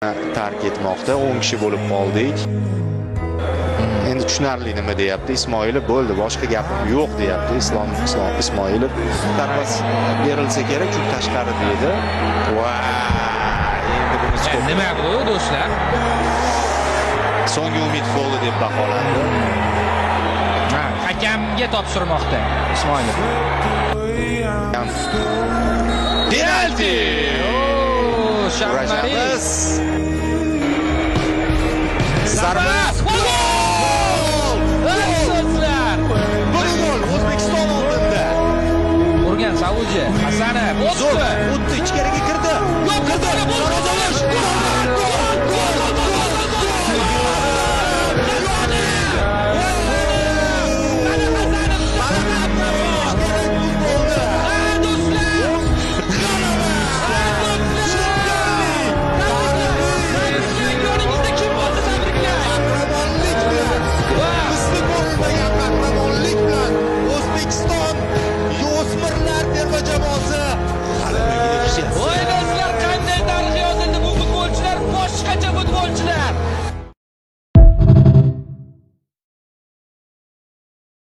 Tark etmoqda. 10 kishi bo'lib qoldik. Endi tushunarli nima deyapti Ismoilov. Bo'ldi, boshqa gapim yo'q deyapti Islom Islom Ismoilov. Zarba berilsa kerak, chunki tashqarida edi. Va endi bunisi ko'p. Nima bu, do'stlar? So'nggi umid foli deb baholandi. Ha, hakamga topshirmoqda Ismoilov. Penalti! O, Shammari. Urashamiz. Zarba! Gol! Do'stlar! 1-0 O'zbekiston oldinda. Urgan Saudiya. Hasanov Zo'r o'tdi. O'tdi, ichkariga kirdi. Yo'q, Kirdi. kirdi. Darvoza bo'sh. Gol! Gol! Gol! Gol! Gol! Gol! Do'stlar! Yoningizda kim bo'lsa, tabriklang. Qahramonlik bilan, misli ko'rilmagan qahramonlik bilan O'zbekiston o'smirlar terma jamoasi g'alabaga erishdi. Voy do'stlar, qanday tarix yozildi. Bu futbolchilar boshqacha futbolchilar.